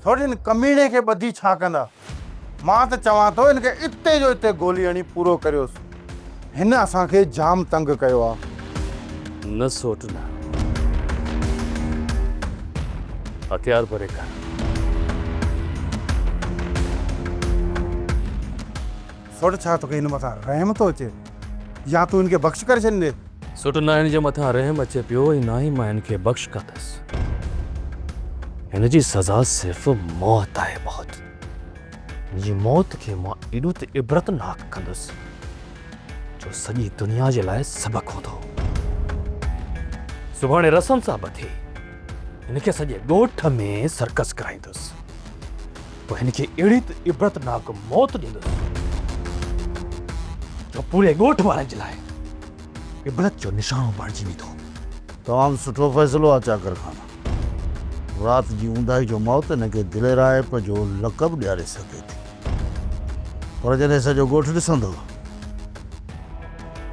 سوٽ هن ڪميڻي کي ٻڌي ڇا ڪندا؟ مان ته چوان ٿو هن کي اتي جو اتي گولي هڻي پورو ڪريوس. هن اسان کي جام تنگ ڪيو آ. نه سوٽ نه. هٿيار پري ڪر. سوٽ ڇا توکي هن مٿان رحم ٿو اچي يا تون هن کي بخش ڪري ڇڏيندين؟ سوٽ نه هن جي مٿان رحم اچي پيو ۽ نه ئي مان هن کي بخش ڪندس. هن جي سزا صرف موت آهي موت. هن جي موت کي مان ايڏو ته عبرتناڪ ڪندس جو سڄي دنيا جي لاء سبق هوندو. سڀاڻي رسن سان ٻڌي هن کي سڄي ڳوٺ ۾ سرڪس ڪرائيندس. پوء هن کي اهڙي ته عبرتناڪ موت ڏيندس جو پوري ڳوٺ وارن جي لاء عبرت جو نشانو بڻجي ويندو. تمام سٺو فيصلو آ چاڪر خان. رات جي اونداهي جو موت هن کي دليرائپ جو لقب ڏياري سگهي ٿي. پر جڏهن سڄو ڳوٺ ڏسندو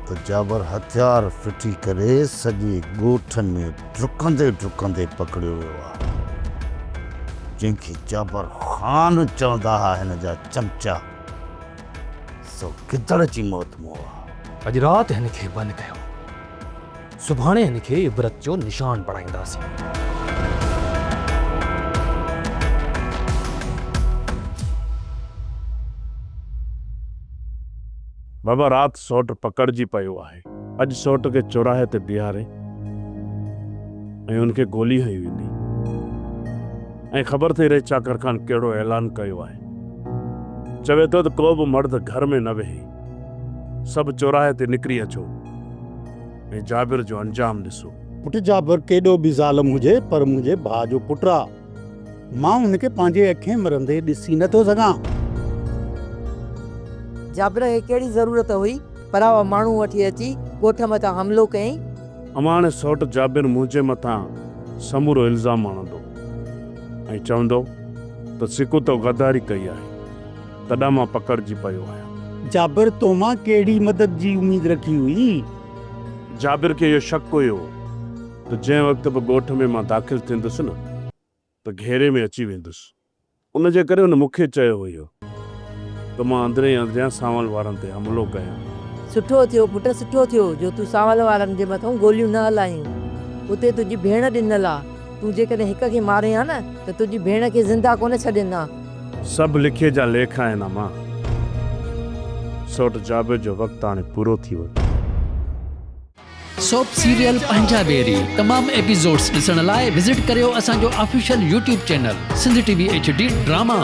ته جابر هٿيار ڦٽي ڪري سڄي ڳوٺ ۾ ڊڪندي ڊڪندي پڪڙيو ويو آ. جنهن کي جابر خان چوندا ها هن جا چمچا، سو گدڙ جي موت مئو آ. اڄ رات هن کي بند ڪيو، سڀاڻي هن کي عبرت جو نشان بڻائينداسين. بابا رات سئوٽ پڪڙجي پيو آهي. اڄ سئوٽ کي چوراهي تي بيهاري ۽ ان کي گولي هنئي ويندي ۽ خبر ٿئي رهي چاڪر خان ڪهڙو اعلان ڪيو آهي. چوي ٿو ته ڪو به مرد گهر ۾ نه ويهي. سڀ چوراهي تي نڪري اچو ۽ جابر جو انجام ڏسو. پٽ جابر ڪيڏو به ظالم هجي پر منهنجي ڀاء جو پٽ آ. مان هن کي پنهنجي اکين مرندي ڏسي نه ٿو سگهان. جابر کي ڪهڙي ضرورت هئي پراوا ماڻهو وٺي اچي ڳوٺ مٿان حملو ڪيائين. اماڻي سئوٽ جابر منهنجي مٿان سمورو الزام هڻندو ۽ چوندو ته سڪو تو غداري ڪئي آهي تڏهن مان پڪڙجي پيو آهيان. جابر تو مان ڪهڙي مدد جي اميد رکي هئي؟ جابر کي اهو شڪ هيو ته جنهن وقت به ڳوٺ ۾ مان داخل ٿيندس نه ته گهيري ۾ اچي ويندس. ان جي ڪري هن مون کي چيو هيو ته مان اندرين ئي اندريان سانول وارن تي حملو ڪيان. سٺو ٿيو پٽ سٺو ٿيو جو تون سانول وارن جي مٿئون گوليون نه هلايون. اتي تنهنجي ڀيڻ ڏنل آ. تون جيڪڏهن هڪ کي مارين ها نه ته تنهنجي ڀيڻ کي زنده ڪونه ڇڏين ها. سڀ لکي جا ليک آهن امان. سوٽ جابر جو وقت هاڻي پورو ٿي ويو. سوپ سيريل پنهنجا ويري تمام ايپيسوڊس ڏسڻ لاء وزٽ ڪريو اسان جو official YouTube channel Sindh T V H D drama.